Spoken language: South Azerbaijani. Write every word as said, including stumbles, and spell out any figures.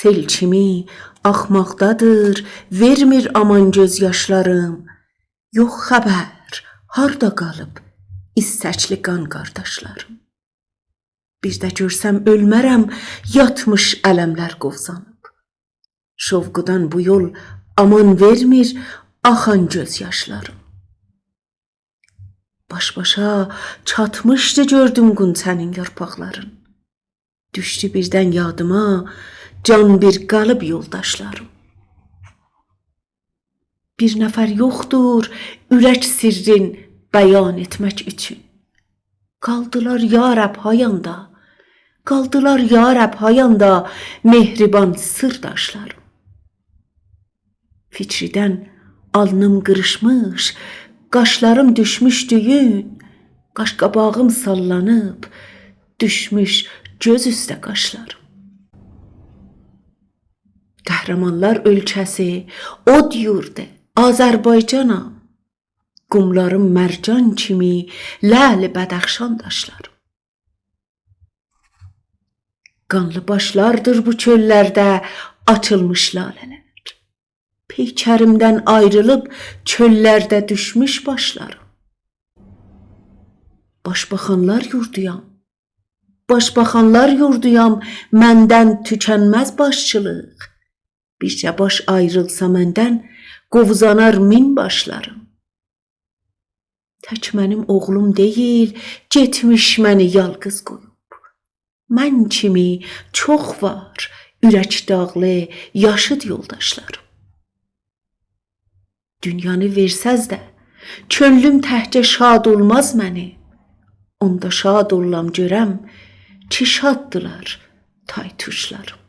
سئل کیمی آخماقدادیر، وئرمیر آمان گؤز یاشلاریم. یوخ خبر، هاردا قالیب ایستکلی قان قارداشلاریم؟ بیر ده گؤرسم اؤلمه‌رم، یاتمیش علم‌لر قووزانیب. شوقودان بو یول آمان وئرمیر آخان گؤز یاشلاریم. باش-باشا چاتمیشدی گؤردوم غنچه‌نین یارپاقلارین. دوشدو بیردن یادیما جان بیر قالیب یولداشلاریم. بیر نفر یوخدور اورک سرّین بیان ائتمک اوچون. قالدیلار یا رب هایاندا، قالدیلار یا رب هایاندا مهربان سیرداشلاریم؟ فیکریدن آلنیم قیریشمیش، قاشلاریم دوشموش دویون، قاش-قاباغیم ساللانیب، دوشموش گؤز اوسته قاشلاریم. قهرمانلار اؤلکه‌سی، اود یوردو، آذربایجانام. قوملاریم مرجان کیمی، لعل بدخشان داشلاریم. قانلی باشلاردیر بو چؤللرده آچیلمیش لاله‌لر. پیکریمدن آیریلیب چؤللرده دوشموش باشلاریم. باش‌باخانلار یوردویام، باش‌باخانلار یوردویام، مندن توکنمز باشچیلیق. بیرجه باش آیریلسا مندن، قووزانار مین باشلاریم. تک منیم اوغلوم دئییل، گئتمیش منی یالقیز قویوب. من کیمی چوخ وار اورک داغلی، یاشید یولداشلاریم. دونیانی وئرسز ده، کؤنلوم تکجه شاد اولماز منیم. اوندا شاد اوللام گؤرم کی، شاددیلار تای‌توشلاریم.